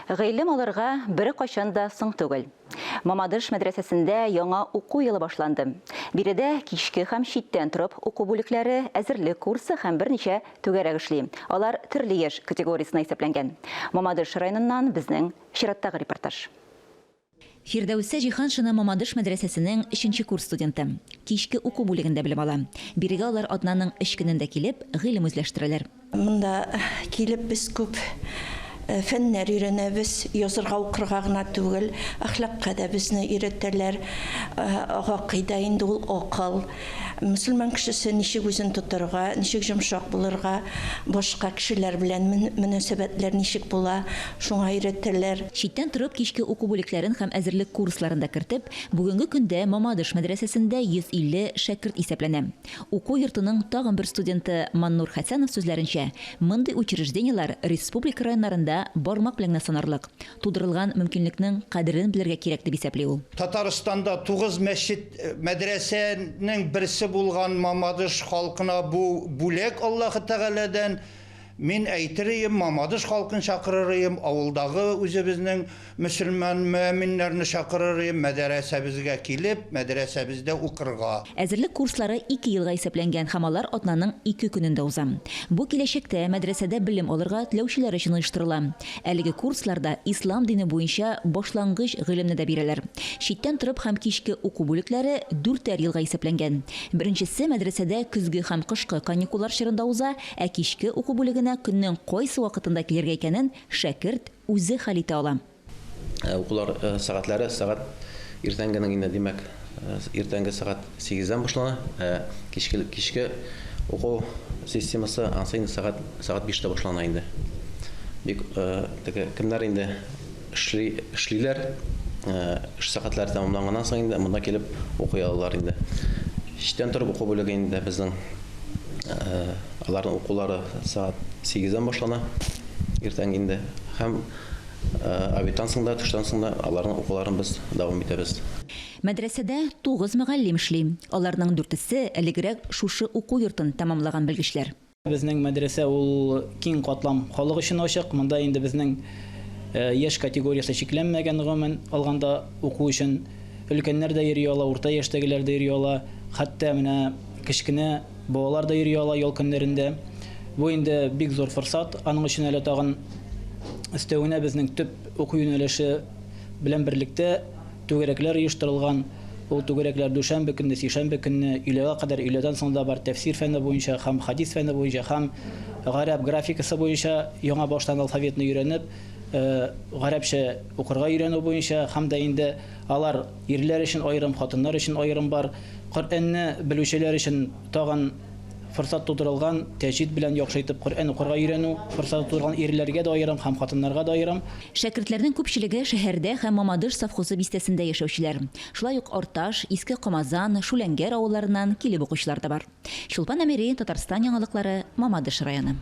Гыйлем алырга беркайчан да соң түгел. Мамадыш мәдрәсәсендә яңа уку елы башланды. Биредә кичке һәм читтән торып уку бүлекләре, әзерлек курсы һәм берничә түгәрәк эшли. Алар төрле яшь категориясенә исәпләнгән. Мамадыш районыннан безнең чираттагы репортаж. Фирдәүсә Җиһаншина Мамадыш мәдрәсәсенең өченче курс студенты. Кичке уку бүлегендә белем ала. Бирегә алар атнаның өч көнендә килеп, гыйлем үзләштерәләр. Монда килеп без күп фәннәр өйрәнәбез, язырга, укырга гына түгел, әхлакка да безне өйрәтәләр. Гакыйдә инде ул акыл. Мөселман кешесе ничек үзен тотарга, ничек җомшак булырга, башка кешеләр белән мөнәсәбәтләр ничек була, шуңа өйрәтәләр. Читтән торып кичке уку бүлекләрен һәм әзерлек курсларын да кертеп, бүгенге көндә Мамадыш мәдрәсәсендә 150 шәкерт исәпләнә. Уку йортының тагын бер студенты Маннур Хәсәнов сүзләренчә, мондый учреждениеләр республика районнарында бармак белән генә санарлык. Тудырылган мөмкинлекнең кадерен белергә кирәк, дип исәпли ул. Татарстанда тугыз мәчет Мәдрәсәнең берсе булган Мамадыш халкына бу бүләк Аллаһы Тәгаләдән. Мин әйтерием, Мамадыш халкын чакырырыем, авылдагы үзебезнең мөселман мөэминнәрне чакырырыем, мәдәрәсәбезгә килеп, мәдрәсәбездә укырга. Әзерлек курслары ике елга исәпләнгән һәм алар атнаның ике көнендә уза. Бу киләчәктә мәдрәсәдә белем алырга теләүчеләр өчен оештырыла. Әлеге курсларда ислам дине буенча башлангыч гыйлемне дә бирәләр. Читтән торып һәм кичке уку бүлекләре дүртәр елга исәпләнгән. Беренчесе мәдрәсәдә көзге һәм кышкы каникуллар чорында уза, ә кичке уку бүлегенә көннең кайсы вакытында килергә икәнен шәкерт үзе хәл итә ала. Укулар сәгатьләре сәгать иртәнгенең инде, димәк, иртәнге сәгать сигездән башлана, ә кичке кичке уку системасы ансы инде сәгать сәгать биштә башлана инде. Бик теге кемнәр инде эшли эшлиләр, эш сәгатьләре тәмамланганнан соң инде монда килеп укый алалар инде. Читтән торып уку бүлеге инде безнең аларның укулары сәгать сигездән башлана иртәнге инде һәм Обедтан соң да, төштән соң да аларның укуларын без дәвам итәбез. Мәдрәсәдә тугыз мөгаллим эшли. Аларның дүртесе, элегрәк шушы уку йортын тәмамлаган белгечләр. Безнең мәдрәсә ул киң катлам халык өчен ачык. Монда инде безнең яшь категориясе чикләнмәгән, гомумән алганда, уку өчен өлкәннәр дә йөри ала, урта яшьтәгеләр дә йөри ала, хәтта менә кечкенә Балалар да йөри ала ял көннәрендә. Бу инде бик зур форсат. Аның өчен әле тагын өстәвенә безнең төп уку юнәлеше белән берлектә түгәрәкләр оештырылган. Ул түгәрәкләр дүшәмбе көнне, сишәмбе көнне, өйләгә кадәр, өйләдән соң да бар тәфсир фәне буенча һәм хадис фәне буенча һәм гарәп графикасы буенча яңа баштан алфавитны өйрәнеп, гарәпчә укырга өйрәнү буенча һәм дә инде алар ирләр өчен аерым, хатыннар өчен аерым бар. Коръәнне белүчеләр өчен тагын форсат тудырылган, тәҗвид белән яхшы итеп Коръән укырга өйрәнү форсаты тудырылган, ирләргә дә аерым һәм хатыннарга да аерым. Шәкертләрнең күпчелеге шәһәрдә һәм Мамадыш совхозы бистәсендә яшәүчеләр. Шулай ук Арташ, Иске Комазан, Шүләңгәр авылларыннан килеп укучылар да бар. Чулпан Әмири, Татарстан яңалыклары, Мамадыш районы.